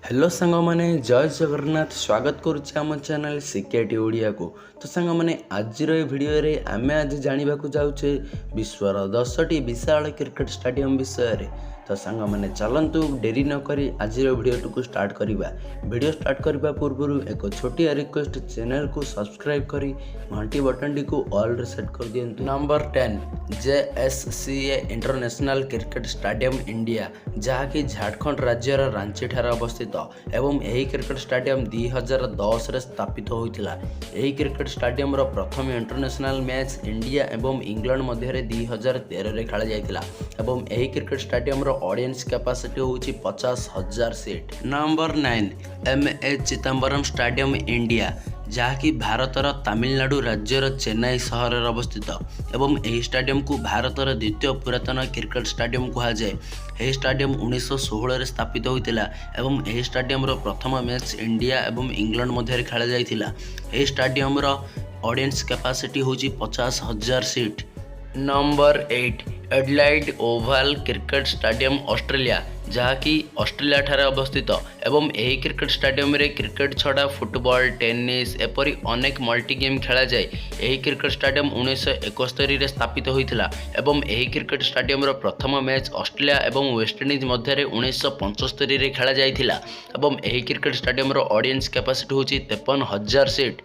Hello ସାଙ୍ଗମାନେ, ଜୟ ଜଗନ୍ନାଥ। ସ୍ୱାଗତ କରୁଛି ଆମ ଚ୍ୟାନେଲ୍ ସିକେଟି ଓଡ଼ିଆକୁ। ତ ସାଙ୍ଗମାନେ, ଆଜିର ଏ ଭିଡ଼ିଓରେ ଆମେ ଆଜି ଜାଣିବାକୁ ଯାଉଛେ ବିଶ୍ୱର 10ଟି ବିଶାଳ କ୍ରିକେଟ୍ ଷ୍ଟାଡ଼ିୟମ୍ ବିଷୟରେ। ତ ସାଙ୍ଗମାନେ, ଚାଲନ୍ତୁ ଡେରି ନକରି ଆଜିର ଭିଡ଼ିଓଟିକୁ ଷ୍ଟାର୍ଟ କରିବା। ଭିଡ଼ିଓ ଷ୍ଟାର୍ଟ କରିବା ପୂର୍ବରୁ ଏକ ଛୋଟିଆ ରିକ୍ୱେଷ୍ଟ, ଚ୍ୟାନେଲକୁ ସବସ୍କ୍ରାଇବ୍ କରି ଘଣ୍ଟି ବଟନଟିକୁ ଅଲ୍ରେ ସେଟ୍ କରିଦିଅନ୍ତୁ। Number 10, JSCA international cricket stadium, India, ଯାହାକି ଝାଡ଼ଖଣ୍ଡ ରାଜ୍ୟର ରାଞ୍ଚିଠାରେ ଅବସ୍ଥିତ ଏବଂ ଏହି କ୍ରିକେଟ୍ ଷ୍ଟାଡ଼ିୟମ୍ 2010ରେ ସ୍ଥାପିତ ହୋଇଥିଲା। ଏହି କ୍ରିକେଟ୍ ଷ୍ଟାଡ଼ିୟମର ପ୍ରଥମ ଇଣ୍ଟରନ୍ୟାସନାଲ୍ ମ୍ୟାଚ୍ ଇଣ୍ଡିଆ ଏବଂ ଇଂଲଣ୍ଡ ମଧ୍ୟରେ 2013ରେ ଖେଳାଯାଇଥିଲା ଏବଂ ଏହି କ୍ରିକେଟ୍ ଷ୍ଟାଡ଼ିୟମର ଅଡ଼ିଏନ୍ସ କାପାସିଟି ହେଉଛି 50,000 seat. Number 9, M A Chidambaram stadium, India, ଯାହାକି ଭାରତର ତାମିଲନାଡୁ ରାଜ୍ୟର ଚେନ୍ନାଇ ସହରରେ ଅବସ୍ଥିତ ଏବଂ ଏହି ଷ୍ଟାଡ଼ିୟମକୁ ଭାରତର ଦ୍ୱିତୀୟ ପୁରାତନ କ୍ରିକେଟ୍ ଷ୍ଟାଡ଼ିୟମ କୁହାଯାଏ। ଏହି ଷ୍ଟାଡ଼ିୟମ 1916ରେ ସ୍ଥାପିତ ହୋଇଥିଲା ଏବଂ ଏହି ଷ୍ଟାଡ଼ିୟମର ପ୍ରଥମ ମ୍ୟାଚ୍ ଇଣ୍ଡିଆ ଏବଂ ଇଂଲଣ୍ଡ ମଧ୍ୟରେ ଖେଳାଯାଇଥିଲା। ଏହି ଷ୍ଟାଡ଼ିୟମର ଅଡ଼ିଏନ୍ସ କାପାସିଟି ହେଉଛି 50,000 seat. Number 8, Adelaide Oval cricket stadium, Australia, ଯାହାକି ଅଷ୍ଟ୍ରେଲିଆଠାରେ ଅବସ୍ଥିତ ଏବଂ ଏହି କ୍ରିକେଟ୍ ଷ୍ଟାଡ଼ିୟମରେ କ୍ରିକେଟ୍ ଛଡ଼ା ଫୁଟବଲ, ଟେନିସ୍ ଏପରି ଅନେକ ମଲ୍ଟି ଗେମ୍ ଖେଳାଯାଏ। ଏହି କ୍ରିକେଟ୍ ଷ୍ଟାଡ଼ିୟମ 1971ରେ ସ୍ଥାପିତ ହୋଇଥିଲା ଏବଂ ଏହି କ୍ରିକେଟ୍ ଷ୍ଟାଡ଼ିୟମର ପ୍ରଥମ ମ୍ୟାଚ୍ ଅଷ୍ଟ୍ରେଲିଆ ଏବଂ ୱେଷ୍ଟଇଣ୍ଡିଜ୍ ମଧ୍ୟରେ 1975ରେ ଖେଳାଯାଇଥିଲା ଏବଂ ଏହି କ୍ରିକେଟ୍ ଷ୍ଟାଡ଼ିୟମର ଅଡ଼ିଏନ୍ସ କାପାସିଟି ହେଉଛି 53,000 seat.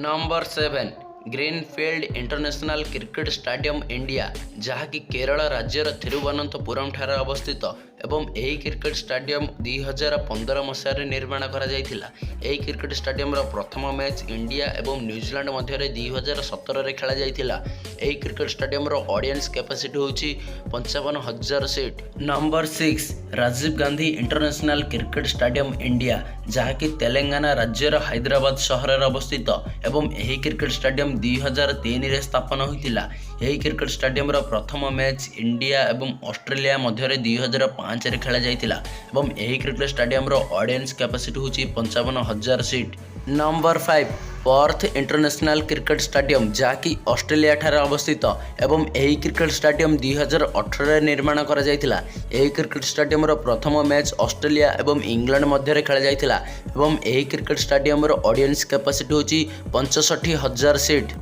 Number 7, greenfield international cricket stadium, India, ଯାହାକି କେରଳ ରାଜ୍ୟର ଥିରୁବନନ୍ତପୁରମ୍ ଠାରେ ଅବସ୍ଥିତ ଏବଂ ଏହି କ୍ରିକେଟ୍ ଷ୍ଟାଡ଼ିୟମ୍ 2015 ମସିହାରେ ନିର୍ମାଣ କରାଯାଇଥିଲା। ଏହି କ୍ରିକେଟ୍ ଷ୍ଟାଡ଼ିୟମର ପ୍ରଥମ ମ୍ୟାଚ୍ ଇଣ୍ଡିଆ ଏବଂ ନ୍ୟୁଜିଲାଣ୍ଡ ମଧ୍ୟରେ 2017ରେ ଖେଳାଯାଇଥିଲା। ଏହି କ୍ରିକେଟ୍ ଷ୍ଟାଡ଼ିୟମର ଅଡ଼ିଏନ୍ସ କାପାସିଟି ହେଉଛି 55,000 seat. Number 6, Rajiv Gandhi international cricket stadium, India, ଯାହାକି ତେଲେଙ୍ଗାନା ରାଜ୍ୟର ହାଇଦ୍ରାବାଦ ସହରରେ ଅବସ୍ଥିତ ଏବଂ ଏହି କ୍ରିକେଟ୍ ଷ୍ଟାଡ଼ିୟମ୍ 2003ରେ ସ୍ଥାପନ ହୋଇଥିଲା। ଏହି କ୍ରିକେଟ୍ ଷ୍ଟାଡ଼ିୟମର ପ୍ରଥମ ମ୍ୟାଚ୍ ଇଣ୍ଡିଆ ଏବଂ ଅଷ୍ଟ୍ରେଲିଆ ମଧ୍ୟରେ 2005ରେ ଖେଳାଯାଇଥିଲା ଏବଂ ଏହି କ୍ରିକେଟ୍ ଷ୍ଟାଡ଼ିୟମର ଅଡ଼ିଏନ୍ସ କାପାସିଟି ହେଉଛି 55,000 seat. Number 5, Perth international cricket stadium, ଯାହାକି ଅଷ୍ଟ୍ରେଲିଆଠାରେ ଅବସ୍ଥିତ ଏବଂ ଏହି କ୍ରିକେଟ୍ ଷ୍ଟାଡ଼ିୟମ୍ 2018ରେ ନିର୍ମାଣ କରାଯାଇଥିଲା। ଏହି କ୍ରିକେଟ୍ ଷ୍ଟାଡ଼ିୟମର ପ୍ରଥମ ମ୍ୟାଚ୍ ଅଷ୍ଟ୍ରେଲିଆ ଏବଂ ଇଂଲଣ୍ଡ ମଧ୍ୟରେ ଖେଳାଯାଇଥିଲା ଏବଂ ଏହି କ୍ରିକେଟ୍ ଷ୍ଟାଡ଼ିୟମର ଅଡ଼ିଏନ୍ସ କାପାସିଟି ହେଉଛି 65,000 seat.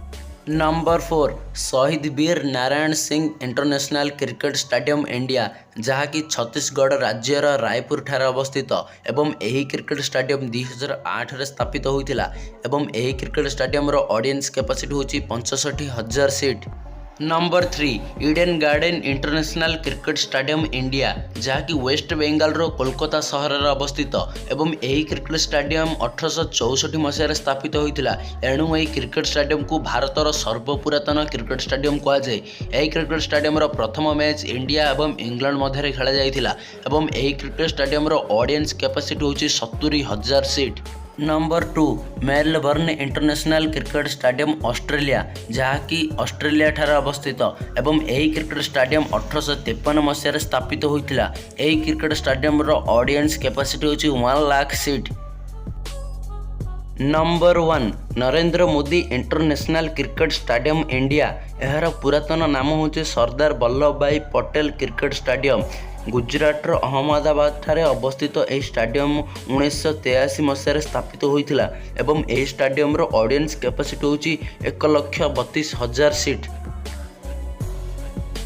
Number 4, Shaheed Veer Narayan Singh international cricket stadium, India, ଯାହାକି ଛତିଶଗଡ଼ ରାଜ୍ୟର ରାୟପୁରଠାରେ ଅବସ୍ଥିତ ଏବଂ ଏହି କ୍ରିକେଟ୍ ଷ୍ଟାଡ଼ିୟମ୍ 2008ରେ ସ୍ଥାପିତ ହୋଇଥିଲା ଏବଂ ଏହି କ୍ରିକେଟ୍ ଷ୍ଟାଡ଼ିୟମର ଅଡ଼ିଏନ୍ସ କାପାସିଟି ହେଉଛି 65,000 seat. Number 3, Eden garden international cricket stadium, India, ଯାହାକି ୱେଷ୍ଟ ବେଙ୍ଗାଲର କୋଲକାତା ସହରରେ ଅବସ୍ଥିତ ଏବଂ ଏହି କ୍ରିକେଟ୍ ଷ୍ଟାଡ଼ିୟମ୍ 1864 ମସିହାରେ ସ୍ଥାପିତ ହୋଇଥିଲା। ଏଣୁ ଏହି କ୍ରିକେଟ୍ ଷ୍ଟାଡ଼ିୟମକୁ ଭାରତର ସର୍ବପୁରାତନ କ୍ରିକେଟ୍ ଷ୍ଟାଡ଼ିୟମ କୁହାଯାଏ। ଏହି କ୍ରିକେଟ୍ ଷ୍ଟାଡ଼ିୟମର ପ୍ରଥମ ମ୍ୟାଚ୍ ଇଣ୍ଡିଆ ଏବଂ ଇଂଲଣ୍ଡ ମଧ୍ୟରେ ଖେଳାଯାଇଥିଲା ଏବଂ ଏହି କ୍ରିକେଟ୍ ଷ୍ଟାଡ଼ିୟମର ଅଡ଼ିଏନ୍ସ କାପାସିଟି ହେଉଛି 70,000 seat. Number 2, Melbourne international cricket stadium, Australia, ଯାହାକି ଅଷ୍ଟ୍ରେଲିଆଠାରେ ଅବସ୍ଥିତ ଏବଂ ଏହି କ୍ରିକେଟ୍ ଷ୍ଟାଡ଼ିୟମ୍ 1853 ମସିହାରେ ସ୍ଥାପିତ ହୋଇଥିଲା। ଏହି କ୍ରିକେଟ୍ ଷ୍ଟାଡ଼ିୟମର ଅଡ଼ିଏନ୍ସ କାପାସିଟି ହେଉଛି 1 lakh seat. Number 1, Narendra Modi international cricket stadium, India. ଏହାର ପୁରାତନ ନାମ ହେଉଛି ସର୍ଦ୍ଦାର ବଲ୍ଲଭ ଭାଇ ପଟେଲ କ୍ରିକେଟ୍ ଷ୍ଟାଡ଼ିୟମ୍। ଗୁଜୁରାଟର ଅହମ୍ମଦାବାଦଠାରେ ଅବସ୍ଥିତ ଏହି ଷ୍ଟାଡ଼ିୟମ୍ 1983 ମସିହାରେ ସ୍ଥାପିତ ହୋଇଥିଲା ଏବଂ ଏହି ଷ୍ଟାଡ଼ିୟମର ଅଡ଼ିଏନ୍ସ କାପାସିଟି ହେଉଛି 1,32,000 ସିଟ୍।